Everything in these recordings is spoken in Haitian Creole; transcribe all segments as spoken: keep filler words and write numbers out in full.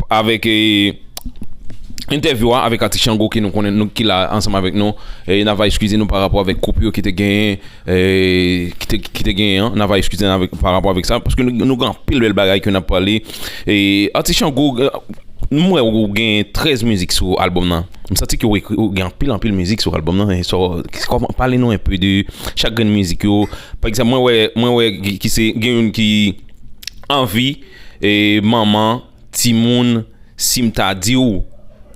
Avèk eh, entèvyou a avèk Atis Chango ki nou konnen nou ki la ansanm avèk nou. E n ava eskize nou pa rapò avèk koup yo ki te genyen eh, ki te, ki te genyen an. N ava eskize nou avèk, pa rapò avèk sa paske nou, nou gen anpil bèl bagay ke n ap pale. E Atis Chango, eh, m wè ou gen trèz mizik sou albòm nan. M santi ke ou ekri, ou gen anpil, anpil mizik sou albòm nan. E so, kòman, pale nou enpe de chak grenn mizik yo. Pa egzanp, mwen wè, mwen wè ki, ki se, gen youn ki Anvi, e Manman, Timoun, Si m ta di w,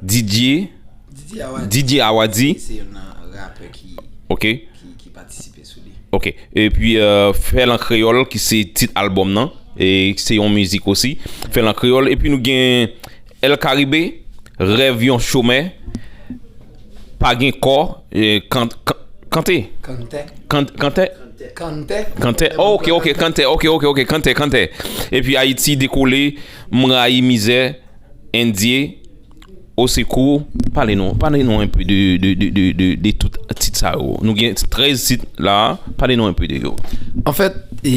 Didier, Didier Awadi. Didier Awadi. Se youn nan rapè ki, Ok. ki, ki patisipe sou li. Ok. Epi, euh, Fè l an kreyòl, ki se tit albòm nan. E se yon mizik osi. Fè l an kreyòl. Epi nou gen El Caribe, Rèv yon chomè, Pa gen kò, e, kan, kan, Kante. Kante. Kan, Kante. Kante. Kante. Oh, ok, ok, Kante. Ok, ok, ok, Kante, Kante. Epi Ayiti dekole, M rayi mizè, Endye, Osekou. Pale nou, pale nou enpe de, de, de, de, de, de tout tit sa yo. Nou gen trèz tit la, pale nou enpe de yo. Anfèt, e,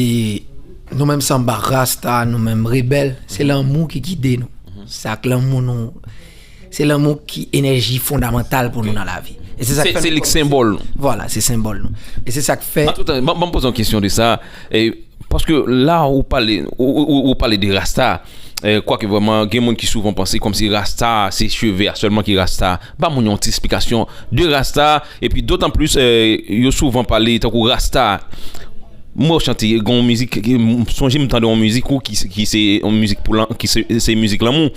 nou menm sanba, rasta, nou menm rebèl, se lanmou ki gide nou. Se ak lanmou nou, se lanmou ki enèji fondamantal pou nou nan lavi. E se sa k Se, fè se nou li k kòmanse. Senbòl nou. Vwala, se senbòl nou. E se sa k fè Antoutan, ban, ban m poze yon kesyon de sa. E, paske la, ou pale, ou, ou, ou, ou pale de rasta. E, kwake vrèman, gen moun ki souvan panse kòmsi rasta, se cheve a sèlman ki rasta. Ba moun yon ti esplikasyon de rasta. Epi dotan plis, e, yo souvan pale tankou rasta. Mwen chante, gen yon mizik, m sonje m tande yon mizik ou ki, ki se yon mizik pou lan, ki se, se mizik lanmou.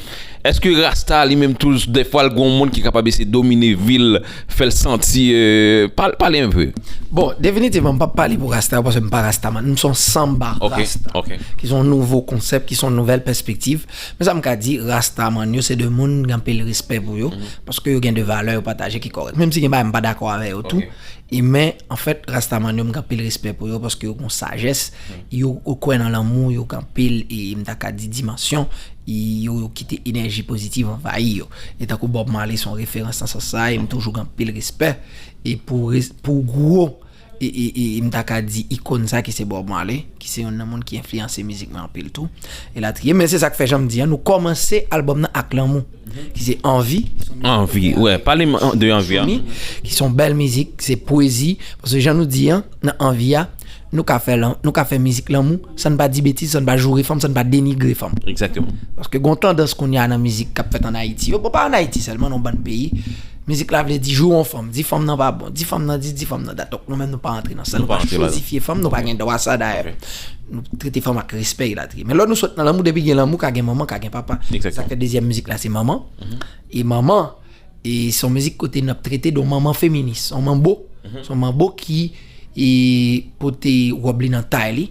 Èske rasta li menm tou, dèfwa l gen yon moun ki kapab eseye domine vi l, fè l santi, euh, pale, pale enpe. Bon, definitivman, m p ap pale pou rasta yo, paske m pa rastaman. M se yon sanba Ok, rasta, ok. ki se yon nouvo konsèp, ki se yon nouvèl pèspektiv. Men sa m ka di, rastaman yo, se de moun gen anpil respè pou yo, paske yo gen de valè yo pataje ki kòrèk. Menm si gen bagay m pa dakò avè yo tou, Ok. E men, anfèt, rastaman yo, m gen anpil respè pou yo paske yo gen sajès, yo, yo kwè nan lanmou, yo gen anpil, e m ta ka di dimansyon, e yo, yo kite enèji pozitiv anvayi yo. E tankou Bob Marley se yon referans nan sans sa, e m toujou gen anpil respè, e pou res-, pou gwo, e, e, e, e m ta ka di ikòn sa ki se Bob Marley, ki se youn nan moun ki enfliyanse mizik mwen anpil tou, elatriye. Men se sa k fè, jan m di an, nou kòmanse albòm nan ak lanmou, ki se Anvi, Anvi, wè, pale m an- de Anvi a. Choumi, ki se yon bèl mizik, se pwezi. Paske jan nou di an, nan Anvi a, nou ka fè lan-, nou ka fè mizik lanmou, san n pa di betiz, san n pa joure fanm, san n pa denigre fanm. Egzakteman. Paske gen yon tandans kounye a nan mizik k ap fèt ann Ayiti. Yo, bon, pa ann Ayiti sèlman, nan yon bann peyi. Mizik la vle di joure yon fanm, di fanm nan pa bon, di fanm nan di, di fanm nan dat. Donk, nou menm, nou pa antre nan sa. Nou Nou pa pa antre ladan. chozifye fanm, nou pa gen dwa sa, dayè. Ok. Nou trete fanm ak respè, elatriye. Men lè nou sot nan lanmou, depi gen lanmou, ka gen manman, ka gen papa. Egzakteman. Sa k fè dezyèm mizik la, se Manman. E Manman, e se yon mizik kote n ap trete de yon manman feminis, yon manbo. Se yon manbo ki, e, pote wòb li nan tay li.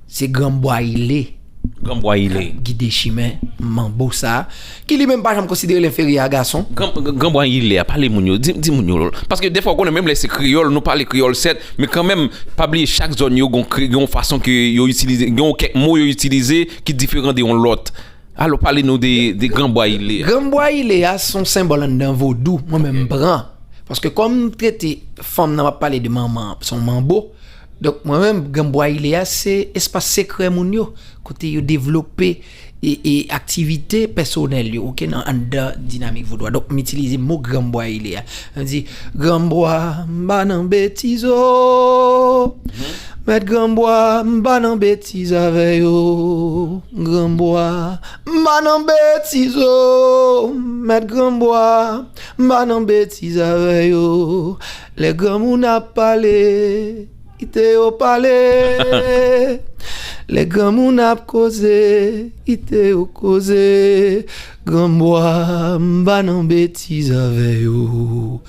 Se granbwa ile. Granbwa ile. K ap gide chimen manbo sa, ki li menm pa janm konsidere l enferyè a gason. Gran, gran, granbwa ile a, pale moun yo, di, di moun yo. Paske defwa, ou konnen, menm lè se kreyòl, nou pale kreyòl, sèt, men kanmenm, pa bliye chak zòn yo gon kre-, gon fason ke yo itilize, gon kèk mo yo itilize ki diferan de yon lòt. Alò, pale nou de, de granbwa ile a. Granbwa ile a se yon senbòl anndan vodou, mwen menm m pran. Paske kòm m trete fanm nan, m ap pale de manman, se yon manbo. Donk, mwen menm, granbwa ile a, se espas sekrè moun yo, kote yo devlope e, e aktivite pèsonèl yo, oke, nan anndan dinamik vodou a. Donk, m itilize mo granbwa ile a. M di, granbwa, m pa nan betiz o. Mèt granbwa, m pa nan betiz avè yo. Granbwa, m pa nan betiz o. Mèt granbwa, m pa nan betiz avè yo. Lè granmoun ap pale, kite yo pale. Lè granmoun ap koze, kite yo koze. Granbwa, m pa nan betiz avè yo.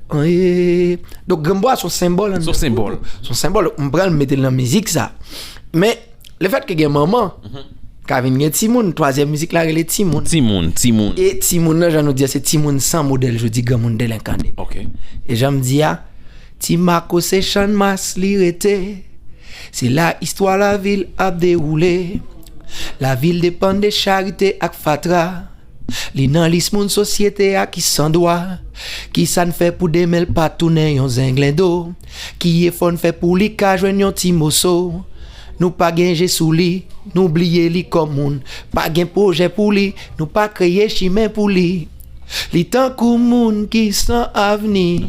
Anyen. Donk, granbwa se yon senbòl anndan Se yon senbòl. vodou. Se yon senbòl. M pran l, m mete l nan mizik sa. Men, lefètke gen manman, ka vin gen timoun. Twazyèm mizik la rele Timoun. Timoun, timoun. E timoun nan, jan nou di a, se timoun san modèl, jodi granmoun delenkan de. Ok. E jan m di a, Ti Mako se Channmas li rete. Se la istwa lavil ap dewoule. Lavil depann de charite ak fatra. Li nan lis moun sosyete a ki san dwa. Kisa n fè pou demen l pa tounen yon zenglendo? Ki efò n fè pou li ka jwenn yon ti moso? Nou pa gen je sou li, nou bliye li kòm moun. Pa gen pwojè pou li, nou pa kreye chimen pou li. Li tankou moun ki san avni.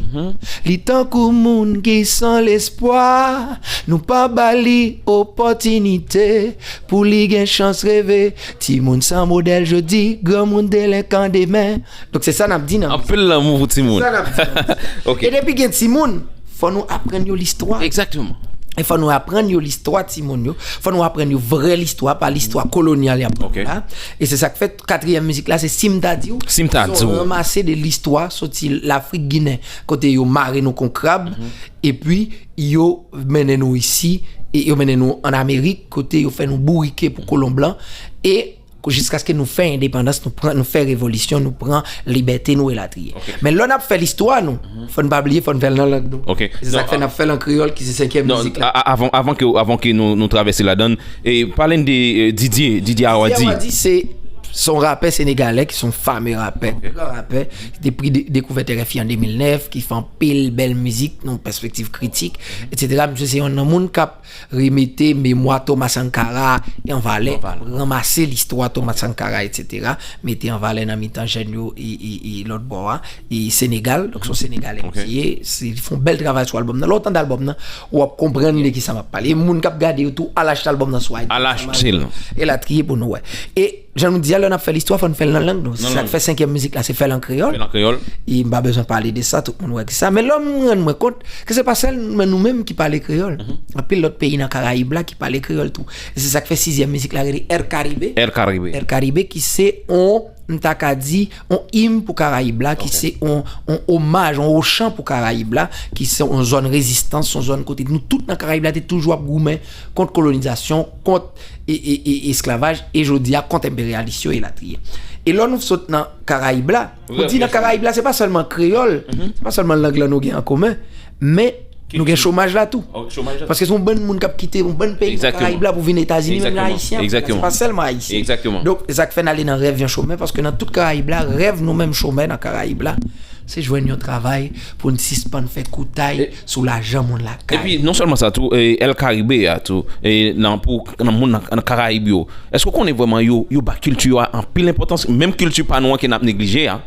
Li tankou moun ki san lespwa. Nou pa ba li opòtinite pou li gen chans reve. Timoun san modèl jodi, granmoun delenkan demen. Donk se sa n ap di nan mizik. Anpil lanmou pou timoun. Sa n ap di nan mizik. Ok. E depi gen timoun, fò nou aprann yo listwa. Exactement. E fò nou aprann yo listwa timoun yo. Fò nou aprann yo vrè listwa, pa listwa kolonyal y ap pran la. E se sa k fè katriyèm mizik la, se Si m ta di w. Si m ta di w. Se yon ranmase de listwa soti Lafrik Ginen, kote yo mare nou kon krab, epi yo mennen nou isi, e yo mennen nou ann Amerik, kote yo fè nou bourike pou kolon blan. E jiskaske nou fè endepandans, nou pran, nou fè revolisyon, nou pran libète nou, elatriye. Men lè n ap fè listwa nou, fò n pa bliye, fò n fè l nan lang nou. E se sa k fè n ap fè l an kreyòl, ki se senkyèm mizik la. Avan, avan ke, avan ke nou, nou travèse ladann, e pale n de, e, Didier, Didier Awadi. Didier Awadi, se, se yon rapè senegalè, ki se yon fame rapè, gran rapè, ki te pri de, dekouvèt R F I an de mil nèf, ki fè anpil bèl mizik, nan yon pèspektiv kritik, etsetera. Misye se yonn nan moun k ap remete memwa Thomas Sankara an valè, ranmase listwa Thomas Sankara, etsetera, mete an valè nan mitan jèn yo, e, e, e lòt bò a, e Senegal, donk se yon Senegalè misye ye, se, li fè yon bèl travay sou albòm nan. Lè w tande albòm nan, w ap konprann de kisa m ap pale. E moun k ap gade yo tou, al achte albòm nan sou iTunes, Amazon, elatriye pou nou wè. E jan nou di a, lè n ap fè listwa, fò n fè l nan lang nou. Se sa k fè senkyèm mizik la, se Fè l an kreyòl. Fè l an kreyòl. E m pa bezwen pale de sa, tout moun wè ki sa. Men lè m rann mwen kont ke se pa sèlman nou menm ki pale kreyòl. Anpil lòt peyi nan Karayib la ki pale kreyòl tou. E se sa k fè sizyèm mizik la rele Air Caribe. Air Caribe. Air Caribe ki se on, m ta ka di, on im pou Karayib la, ki se on, on omaj, on ochan pou Karayib la, ki se on zòn rezistans, on zòn kote nou tout nan Karayib la te toujou ap goumen kont kolonizasyon, kont e, e, e, esklavaj, e jodi a kont enperyalis yo, elatriye. E lè nou sot nan Karayib la, pou di nan Karayib la, se pa sèlman kreyòl, se pa sèlman lang lan nou gen an komen, men nou gen chomaj la tou. Paske se yon bann moun k ap kite yon bann peyi nan Karayib la pou vin Etazini, menm jan Ayisyen ap fè la, se pa sèlman Ayisyen. Donk, se sa k fè n ale nan rèv yon chomè, paske nan tout Karayib la, rèv nou menm chomè nan Karayib la, se jwenn yon travay pou n sispann fè koutay sou lajan moun lakay. Epi, non sèlman sa tou, e, El Caribe a tou, e, nan, pou, nan moun nan, nan Karayib yo, èske w konnen vrèman yo, yo ba kilti yo a anpil enpòtans, menm kilti pa nou an ke n ap neglije a?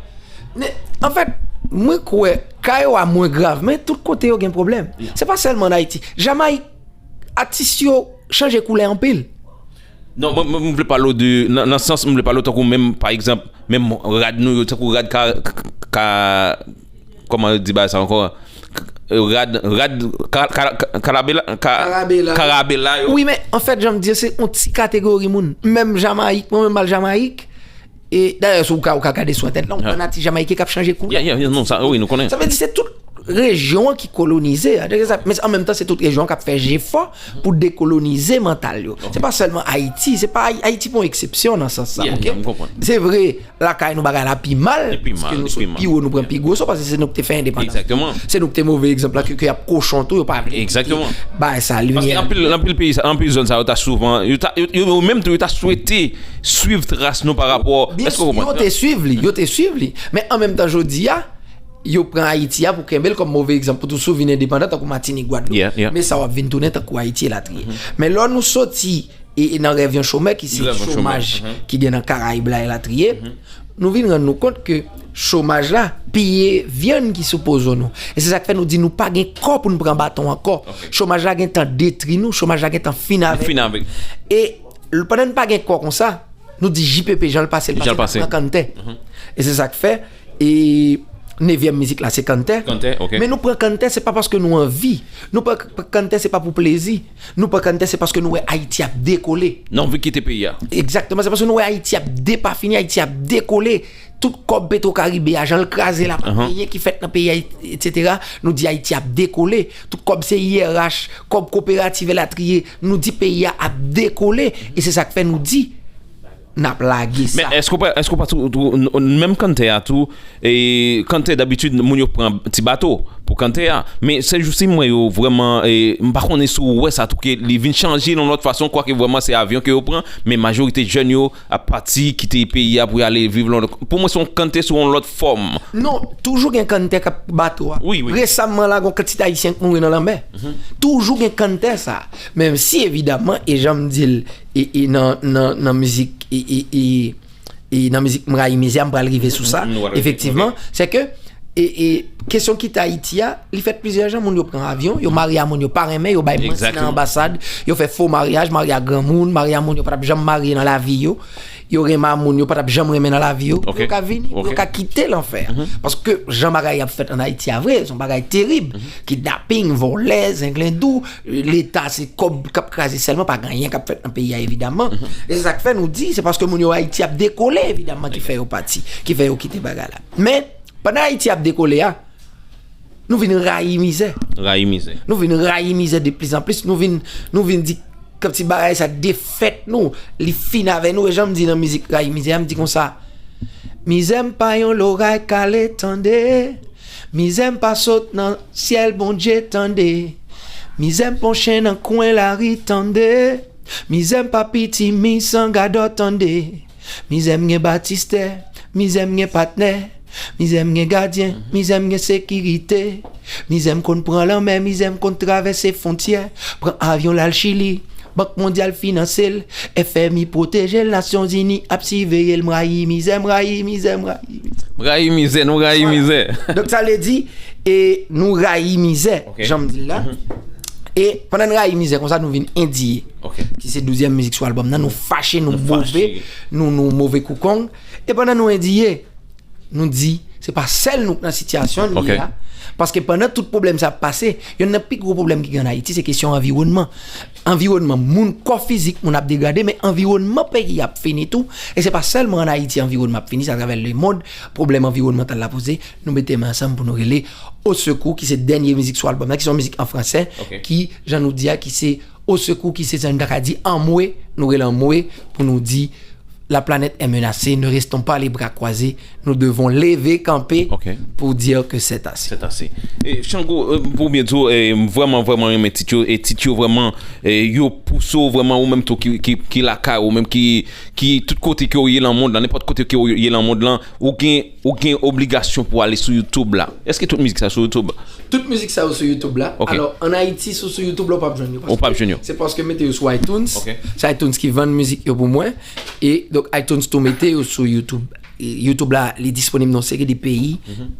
Men, anfèt, mwen kwè, ka yo a mwen grav, men tout kote yo gen pwoblèm. Se pa sèlman an Ayiti. Jamayik, atis yo chanje koulè anpil. Non, mwen, mwen, mwen vle pale w de, nan, nan sans, mwen vle pale w tankou menm, pa egzanp, menm rad nou yo, tankou rad ka, ka, ka, kòman yo di bagay sa ankò? Rad, rad, ka, ka, ka, karabela, ka, karabela. Karabela yo. Wi, men, anfèt, jan m di, se yon ti kategori moun. Menm Jamayik, mwen menm m al Jamayik, e, dayè, si w ka, ou ka gade sou entènèt la, ou konn atis Jamayik k ap chanje koulè. Yeah, yeah, yeah, non, sa, wi, nou konnen. Sa vle di, se tout rejyon an ki kolonize, a, men an menm tan, se tout rejyon an k ap fè jefò pou dekolonize mantal yo. Se pa sèlman Ayiti, se pa Ay-, Ayiti pa yon eksepsyon nan sans sa, yeah, ok? Yeah, m konprann. Se vre, lakay nou bagay la pi mal, paske nou sot pi wo, nou pran pi gwo so, paske se nou ki te fè endepandans. Egzakteman. Se nou ki te move egzanp la, ke, ke y ap kochon tou, yo pa vle kite bagay sa, limyè. Paske anpil, anpil peyi sa, anpil zòn sa yo ta souvan, yo ta, yo, yo, yo menm tou, yo ta swete swiv tras nou pa rapò, èske w konprann? Yo te swiv li, yo te swiv li. Men an menm tan, jodi a, yo pran Ayiti a pou kenbe l kòm move egzanp, pou tou sou vin endepandan, tankou Matinik, Gwadloup. Yeah, yeah. Men sa w ap vin tounen tankou Ayiti, elatriye. Men lè nou soti e, e nan rèv yon chomè ki se chomaj ki gen nan Karayib la, elatriye, nou vin rann nou kont ke chomaj la piye vyann ki sou po zo nou. E se sa k fè nou di nou pa gen kò pou n pran baton ankò. Ok. Chomaj la gentan detri nou, chomaj la gentan fin avèk nou. Fin avèk. E l-, pandan n pa gen kò konsa, nou di J P P, jan l pase, l pase, n ap pran kanntè. E se sa k fè, e, nevyèm mizik la, se kanntè. Kanntè, ok. Men nou pran kanntè, se pa paske nou anvi. Nou pran k-, kanntè, se pa pou plezi. Nou pran kanntè, se paske nou wè Ayiti ap dekole. Nou anvi kite peyi a. Egzakteman, se paske nou wè Ayiti ap depafini, Ayiti ap dekole. Tout kòb Petro Caribe a, jan l kraze la, pa anyen ki fèt nan peyi a, etsetera. Nou di Ayiti ap dekole. Tout kòb C I R H, kòb koperativ, elatriye. Nou di peyi a ap dekole. E se sa k fè nou di, n ap lage sa. Men èske w pa, èske w pa tou, tou, n- n- menm kantè a tou, e, kantè dabitid, moun yo pran ti bato pou kantè a. Men sèjousi, m wè yo vrèman, e, m pa konnen si w wè sa tou, ke li vin chanje nan lòt fason, kwake vrèman se avyon ke yo pran, men majorite jèn yo ap pati, kite peyi a pou y ale viv lòt. Pou mwen, se yon kantè sou yon lòt fòm. Non, toujou gen kantè k ap bato a. Wi, wi. Resaman la, gon kantite Ayisyen k mouri nan lanmè. Toujou gen kantè sa. Menm si, evidaman, e jan m di l, e, e nan, nan, nan mizik, e, e, e, e nan mizik M Rayi Mizè, m pral rive sou sa. Nou pral rive, Efektivman, se ke, e, e, kesyon kite Ayiti a, li fèt plizyè jan, moun yo pran avyon, yo marye a moun yo pa renmen, yo bay manti Exactement. Nan anbasad, yo fè fo maryaj, marye a granmoun, marye a moun yo pa t ap janm marye nan lavi yo, yo renmen a moun yo pa t ap janm renmen nan lavi yo, Ok. Yo ka vini, Ok. Yo ka kite lanfè. Paske jan bagay ap fèt an Ayiti a vre, se yon bagay terib. Kidnaping, vòlè, zenglendou, Leta se kòb k ap kraze sèlman, pa gen anyen k ap fèt nan peyi a evidaman. E se sa k fè nou di, se paske moun yo Ayiti ap dekole evidaman ki fè yo pati, ki fè yo kite bagay la. Men, pandan Ayiti ap dekole a, nou vin rayi mizè. Rayi mizè. Nou vin rayi mizè de plis an plis. Nou vin, nou vin di kòmsi bagay sa defèt nou. Li fin avè nou. E jan m di nan mizik rayi mizè a, m di konsa. Mizè m pa yon loray kale tande. Mizè m pa sot nan syèl Bondye tande. Mizè m pa yon chen nan kwen lari tande. Mizè m pa piti mi san gadò tande. Mizè m gen batistè, mizè m gen patnè, mizè m gen gadyen, mizè m gen sekirite. Mizè m konn pran lanmè, mizè m konn travèse fwontyè. Pran avyon l al Chili, Bank Mondyal finanse l, F M I pwoteje l, Nasyonzini ap siveye l. M rayi mizè, m rayi mizè, m rayi mizè. M rayi mizè, nou rayi mizè. Donk sa vle di, e nou rayi mizè, Ok. Jan m di l la. E pandan n rayi mizè konsa, nou vin endiye. Ok. Ki se douzyèm mizik sou albòm nan, nou fache, nou Nou move, fache. Nou, nou move koukong. E pandan nou endiye, nou di, se pa sèl nou k nan sitiyasyon li Ok. a. Paske pandan tout pwoblèm sa ap pase, yonn nan pi gwo pwoblèm ki gen an Ayiti, se kesyon anviwònman. Anviwònman, moun, kò fizik moun ap degrade, men anviwònman peyi ap fini tou. E se pa sèlman an Ayiti anviwònman ap fini, se atravè lemonn, pwoblèm anviwònmantal la poze. Nou mete men ansanm pou nou rele Au Secours, ki se dènye mizik sou albòm nan, ki se yon mizik an fransè, Ok. Ki, jan nou di a, ki se Au Secours, ki se, jan nou ta ka di, anmwe, nou rele anmwe, pou nou di, La planète est menacée, ne restons pas les bras croisés, nous devons lever, camper Ok. Pour dire que c'est assez. C'est assez. E, Shango, e, pou byen di w, e, m vrèman, vrèman renmen tit yo, e tit yo vrèman, e, yo pouse w vrèman, ou menm tou ki, ki, ki lakay, ou menm ki, ki tout kote ke w ye nan mond lan, nenpòt kote ke w ye nan mond lan, ou gen, ou gen obligasyon pou ale sou YouTube la. Èske tout mizik sa sou YouTube? Tout mizik sa yo sou YouTube la. Ok. Alò, an Ayiti, si w sou YouTube la, ou p ap jwenn yo. Ou p ap jwenn yo. Se paske m mete yo sou iTunes. Ok. Se iTunes ki vann mizik yo pou mwen. E donk, iTunes tou mete yo sou YouTube. E YouTube la, li disponib nan seri de peyi.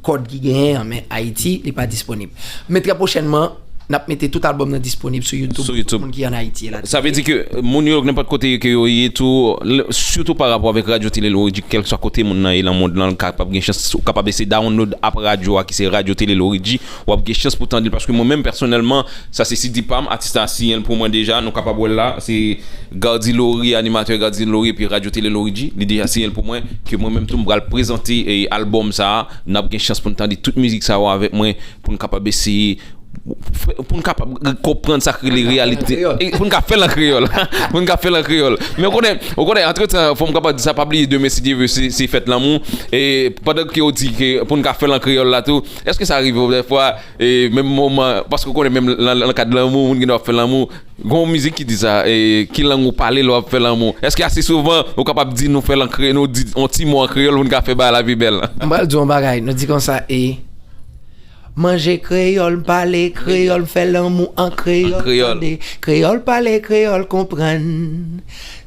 Kòd ki genyen an, men Ayiti, li pa disponib. Men trè pwochènman, n ap mete tout albòm nan disponib sou YouTube. Sou YouTube. Pou moun ki an Ayiti la. Sa vle di ke moun yo, nenpòt kote ke yo ye tou, l- sitou pa rapò avèk Radyo Tele Lorijik, kèlkeswa kote moun nan ye nan mond lan, kapab gen chans, ou kapab eseye download app radyo a ki se Radyo Tele Lorijik, w ap gen chans pou tande l, paske mwen menm pèsonèlman, sa se CD pa m, atis la siyen l pou mwen deja, nou kapab wè l la, se Gardy Laurie, animatè Gardy Laurie, epi Radyo Tele Lorijik, li deja siyen l pou mwen, ke mwen menm tou m pral prezante e, albòm sa a, n ap gen chans pou n tande tout mizik sa yo avèk mwen, pou n kapab eseye pou n kapab konprann sa k rele reyalite. Kreyòl. E pou n ka fè l an kreyòl. Pou n ka fè l an kreyòl. Men ou konnen, ou konnen, antretan, fò m kapab di sa, pa bliye demen, si Dye vle, se, se fèt lanmou. E pandan ke w di ke pou n ka fè l an kreyòl la tou, èske sa rive w dèfwa, e menm moman, paske ou konnen menm nan, nan kad lanmou, moun gen dwa ap fè lanmou, gon mizik ki di sa, e ki lang ou pale lè w ap fè lanmou? Èske ase souvan ou kapab di nou fè l an kreyòl, nou di yon ti mo an kreyòl pou n ka fè bagay la pi bèl? M pral di yon bagay, nou di konsa, e Manje kreyòl, pale kreyòl, fè lanmou an kreyòl. An kreyòl. Tande, kreyòl, pale kreyòl, konprann.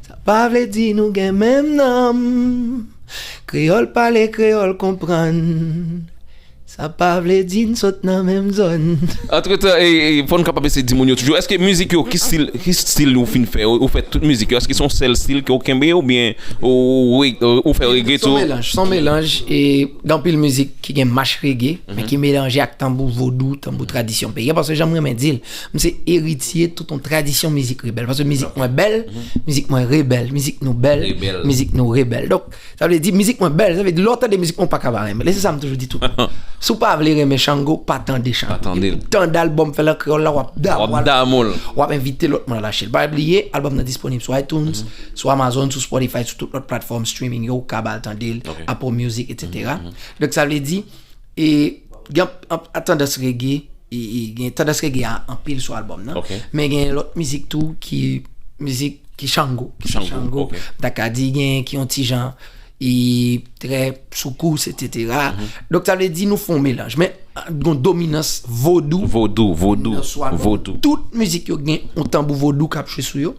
Sa pa vle di nou gen menm nanm. Kreyòl, pale kreyòl, konprann. Sa pa vle di n sot nan menm zòn. Antretan, e, e, fò n kapab eseye di moun yo toujou. Èske mizik yo, ki stil, ki stil ou fin fè? Ou, ou fè tout mizik yo? Èske se yon sèl stil ke w kenbe oubyen ou, ou, ou fè reggae Se yon tou? Melanj, se yon melanj, e gen anpil mizik ki gen mach reggae, men ki melanje ak tanbou vodou, tanbou tradisyon peyi a. Paske jan m renmen di l, m se eritye tout yon tradisyon mizik rebèl. Paske mizik mwen bèl, mizik mwen rebèl, mizik nou bèl, Rebèl. Mizik nou rebèl. Donk, sa vle di mizik mwen bèl, sa vle di lè w tande mizik mwen ou pa ka pa renmen. E se sa m toujou di tout moun. Si w pa vle renmen Shango, pa tande Shango. Pa tande l. Depi w tande albòm fè l an kreyòl la, w ap damou. W ap damou l. W ap envite lòt moun al achte l. Pa bliye, albòm nan disponib sou iTunes, sou Amazon, sou Spotify, sou tout lòt platfòm streaming yo, ou ka al tande l, Apple Music, et cetera. Donk, sa vle di, e, gen an, an tandans reggae, e, e, gen tandans reggae a anpil sou albòm nan. Men gen lòt mizik tou ki, mizik ki Shango. Ki Shango, Shango. M ta ka di gen ki yon ti jan e trè soukous, et cetera. Donk, sa vle di nou fè yon melanj. Men, gon dominans vodou. Vodou, vodou, nan swa vodou. Tout mizik yo gen yon tanbou vodou k ap jwe sou yo.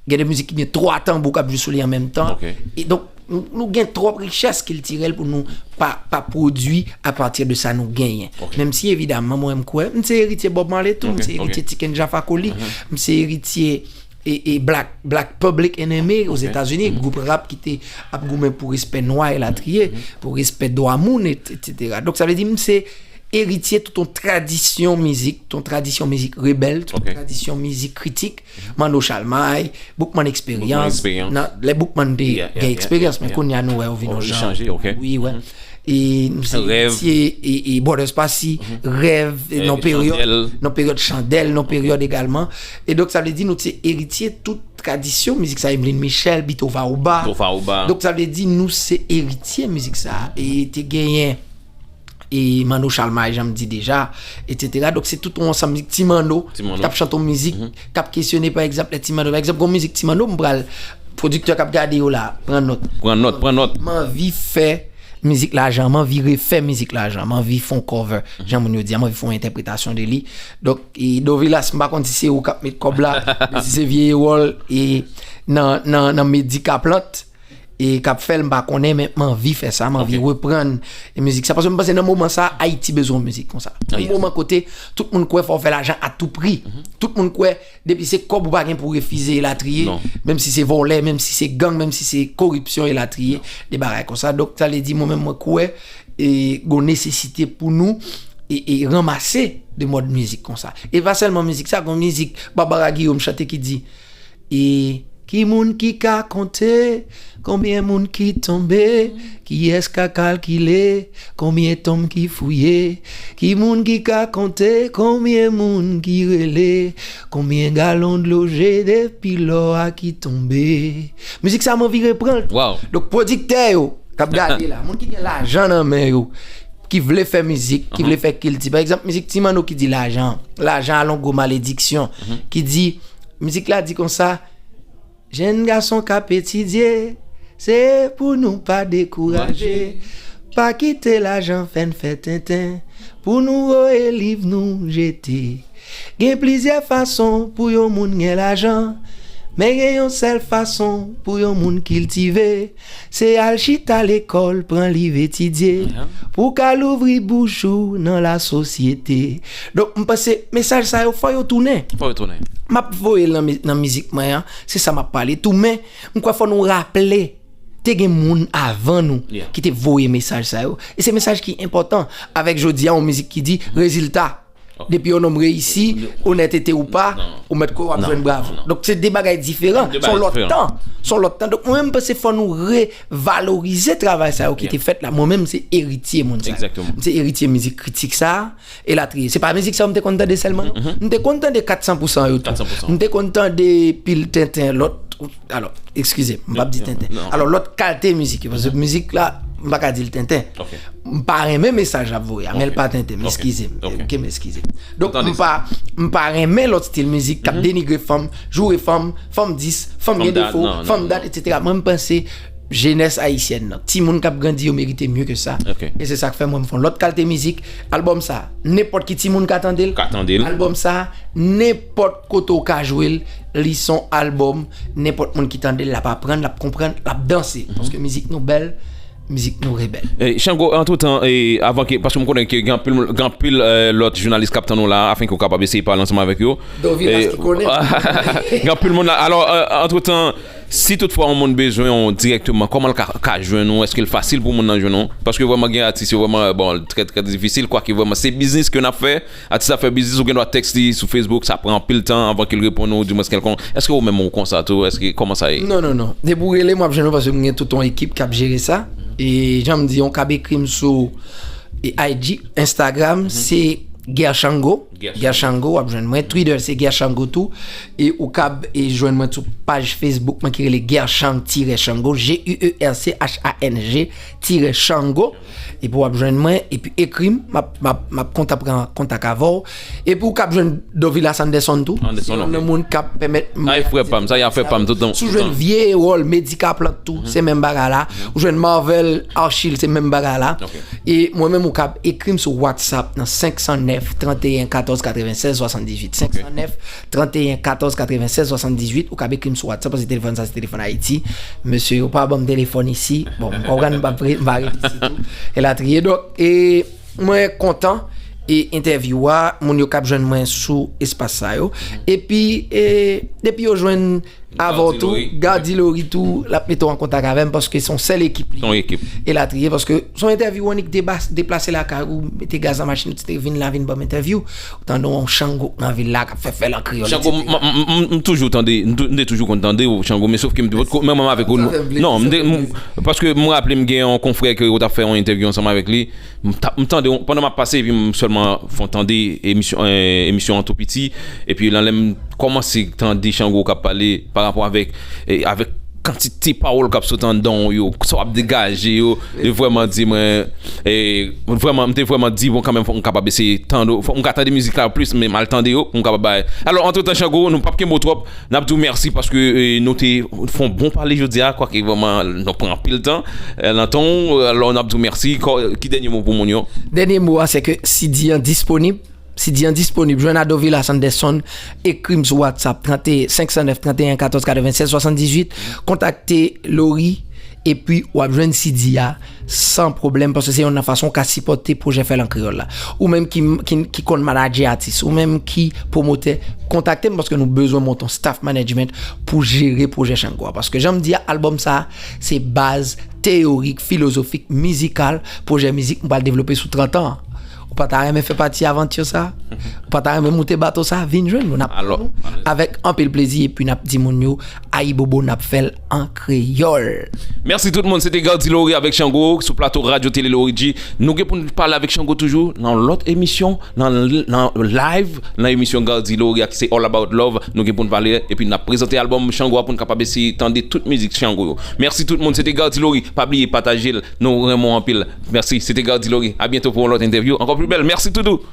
Gen de mizik ki gen twa tanbou k ap jwe sou li an menm tan. E donk, nou, nou gen twòp richès kiltirèl pou nou pa, pa pwodui apati de sa nou genyen. Menm si, evidaman, mwen, m kwè, m se eritye Bob Marley tou, m se eritye Tiken Jah Fakoly, m se eritye e, e Black, Black Public Enemy Ozetazini, gwoup rap ki te ap goumen pou respè nwa elatriye, pou respè dwa moun, et, et cetera. Donk, sa vle di, m se eritye tout yon tradisyon mizik, tout yon tradisyon mizik rebèl, tout yon tradisyon mizik kritik, Manno Chalmay, Boukman Eksperyans, nan, lè Boukman te gen eksperyans, men kounye a nou wè yo vin yon jan. Wi, wè. E nou se eritye e, e Brothers Passy, Rèv, e nan peryòd, nan peryòd Chandèl, nan peryòd egalman. E donk, sa vle di nou se eritye tout tradisyon mizik sa, Emeline Michel, Bito Vaoba. Donk, sa vle di nou se eritye mizik sa. E te genyen e Manno Chalmay, jan m di deja, et cetera. Donk, se tout yon ansanm mizik. Ti Manno, ki ap chante yon mizik, k ap kesyone, pa egzanp, lè Ti Manno, pa egzanp, gon mizik Ti Manno, m pral, pwodiktè k ap gade yo la, pran nòt. Pran nòt, pran nòt. M anvi fè mizik lajan, m anvi refè mizik lajan, m anvi fè yon cover, jan moun yo di, m anvi fè yon entèpretasyon de li. Donk, e Dovilas, m pa konn si se ou k ap met kòb la, men si se vye Ewòl, e nan, nan, nan Medikaplant, e k ap fè l, m pa konnen, men m anvi fè sa, m anvi reprann e mizik sa. Paske m panse nan moman sa, Ayiti bezwen yon mizik konsa. Yon moman kote tout moun kwè fò w fè lajan a tou pri. Tout moun kwè depi se kòb ou pa gen pou w refize elatriye, menm si se vòlè, menm si se gang, menm si se koripsyon elatriye, de bagay konsa. Donk, sa vle di, mwen menm, mwen kwè, e, gon nesesite pou nou, e, e ranmase de mòd mizik konsa. E pa sèlman mizik sa, gon mizik Barbara Guillaume chante ki di, e, ki moun ki ka konte konbyen moun ki tonbe? Kiyès ka kalkile konbyen tonm ki fouye? Ki moun ki ka konte konbyen moun ki rele? Konbyen galon dlo jete pi lò a ki tonbe? Mizik sa, m anvi reprann l. Donk, pwodiktè yo k ap gade la, moun ki gen lajan nan men yo, ki vle fè mizik, ki vle fè kilti. Pa egzanp, mizik Ti Manno ki di lajan, lajan a yon gwo malediksyon, ki di, mizik la di konsa, Jèn gason k ap etidye, se pou nou pa dekouraje. Pa kite lajan fè n fè tenten, pou nou voye liv nou jete. Gen plizyè fason pou yon moun gen lajan, men gen yon sèl fason pou yon moun kiltive. Se al chita lekòl, pran liv etidye, pou w ka louvri bouch ou nan lasosyete. Donk, m panse mesaj sa yo, fò yo tounen. Fò yo tounen. M ap voye l nan mi-, nan mizik mwen an, se sa m ap pale tou, men m kwè fò nou raple, te gen moun avan nou ki te voye mesaj sa yo. E se mesaj ki enpòtan. Avèk jodi a, yon mizik ki di, rezilta. Depi yon nonm reyisi, onètete ou pa, ou mèt kwè w ap jwenn bravo. Donk, se de bagay diferan. Se yon lòt tan. Se yon lòt tan. Donk, mwen menm, m panse fò nou revalorize travay sa yo ki te fèt la. Mwen menm, m se eritye moun sa yo. M se eritye mizik kritik sa a, elatriye. Se pa mizik sa yo m te konn tande sèlman, non. M te konn tande kat san pou san yo tou. M te konn tande pil tenten, lòt, alò, eskize m, m p ap di tenten. Alò, lòt kalte mizik yo, paske mizik la, m pa ka di l tenten. M pa renmen mesaj l ap voye a, men l pa tenten, m eskize m. Ke m eskize m. Donk, m pa, m pa renmen lòt stil mizik k ap denigre fanm, joure fanm, fanm dis, fanm gen defo, fanm dat, et cetera. Mwen, m panse jenès ayisyèn nan, timoun k ap grandi yo merite mye ke sa. E se sa k fè mwen, m fè yon lòt kalte mizik. Albòm sa, nenpòt ki timoun ka tande l. Ka tande l. Albòm sa, nenpòt kote w ka jwe l, li se yon albòm, nenpòt moun ki tande l, l ap aprann, l ap konprann, l ap danse. Paske mizik nou bèl, mizik nou rebèl. E, Shango, antretan, e, avan ke, paske m konnen ke gen anpil, gen anpil, e, lòt jounalis k ap tann ou la, afenke w kapab eseye pale ansanm avèk yo. Dovilas ki konnen. Gen anpil moun la. Alò, e, antretan, si toutfwa yon moun bezwen w dirèkteman, kòman l ka, ka jwenn ou? Èske l fasil pou moun nan jwenn ou? Paske vrèman, gen atis yo vrèman, bon, trè, trè difisil, kwake vrèman, se biznis ke n ap fè. Atis ap fè biznis, ou gen dwa tèks li sou Facebook, sa pran anpil tan anvan ke l reponn ou, dimwens kèlkonk. Èske ou menm ou konsa tou? Èske, kòman sa ye? Non, non, non. Depi w rele m, w ap jwenn mwen paske m gen tout yon ekip k ap jere sa. E jan m di, yon k ap ekri m sou E I G, Instagram, se Guerchango. Guerchango. Guerchango, w ap jwenn mwen. Twitter, se Guerchango tou. E ou kab e jwenn mwen sou paj Facebook mwen ki rele Guerchang tire Chango, G U E R C H A N G tire Chango. Epi w ap jwenn mwen, epi ekri m, m ap, m ap, m ap kontan pran kontak avè w. Epi ou kab jwenn Dovilas Anderson tou. Anderson, se youn nan moun k ap pèmèt mwen. Sa e frè pa m, sa e afè pa m, toutan. Si w jwenn vye wòl Medika Plant tou, se menm bagay la. Ou jwenn Marvel Archil, se menm bagay la. E mwen menm, ou kab ekri m sou WhatsApp nan senk san nèf, trannteyen, katòz, katrevennsèz, swasanndizuit. Senk san nèf, trannteyen, katòz, katrevennsèz, swasanndizuit. Ou kab ekri m sou WhatsApp, paske telefòn sa se telefòn Ayiti. Mesye yo pa ban m telefòn isi. Bon, m konprann m pa pre- m pa ret isi tou. Elatriye. Donk, e mwen kontan e entèvyou a, moun yo k ap jwenn mwen sou espas sa yo. Epi, e, depi yo jwenn avè w tou, Gardy Laurie tou, l ap mete w an kontak avè m, paske se yon sèl ekip li ye. Se yon ekip. Elatriye, paske se yon entèvyou annik debas- deplase lakay ou, mete gaz nan machin ou, ti te vin la, vin ban m entèvyou. Ou tande yon Chango nan vil la, k ap fè fè l an kreyòl, Chango, m, m, m, m, m toujou tande, m tou- m te toujou konn tande w, Chango, men sòf ke m te potko, menm avèk ou, non, m te, m, paske m raple m gen yon konfrè ke w t ap fè yon entèvyou ansanm avèk li, m t ap, m tande w, pandan m ap pase, epi m sèlman fè w tande emisyon, eh, emisyon an tou piti, epi lan lè m kòmanse tande Chango k ap pale pa rapò avèk, eh, avèk kantite pawòl k ap sot anndan w yo, sa w ap degaje yo, li vrèman di mwen, eh, vrèman, m te vrèman di, bon, kanmenm, fòk m kapab eseye tande, fòk m ka tande mizik la plis, men m al tande yo, pou m kapab bay. Alò, antretan, Chango, nou p ap kenbe w twòp, n ap di w mèsi paske, eh, nou te fè yon bon pale jodi a, kwake vrèman, nou pran anpil tan, eh, nan tan w, alò, n ap di w mèsi. Kò- ki dènye mo pou moun yo? Dènye mo a, se ke C D an disponib, C D an disponib. Jwenn a Dovilas Anderson, ekri m sou WhatsApp, trannteyen, senk san nèf, trannteyen, katòz, katrevennsèz, swasanndizuit. Kontakte Laurie, epi w ap jwenn C D a san pwoblèm, paske se youn nan fason w ka sipòte pwojè Fè l an Kreyòl la. Ou menm ki, ki, ki konn manadje atis, ou menm ki pwomotè, kontakte m, paske nou bezwen monte yon staff management pou jere pwojè Chango a. Paske jan m di a, albòm sa a, se baz teyorik, filozofik, mizikal, pwojè mizik m pral devlope sou trant an. Ou pa ta renmen fè pati avanti sa? Ou pa ta renmen moute bato sa? Vin jwenn nou, n ap pran nou avèk anpil plezi, epi n ap di moun yo, ayibobo, n ap fè l an kreyòl. Mèsi tout moun, se te Gardy Laurie avèk Chango sou plato Radyo Tele Loriji. Nou gen pou n pale avèk Chango toujou nan lòt emisyon, nan, nan live, nan emisyon Gardy Laurie a ki se All About Love. Nou gen pou n pale, epi n ap prezante albòm Chango a pou n kapab eseye tande tout mizik Chango yo. Mèsi tout moun, se te Gardy Laurie. Pa bliye pataje l, nou renmen w anpil. Mèsi, se te Gardy Laurie. A byento pou yon lòt entèvyou ankò pli bèl. Mèsi toutou.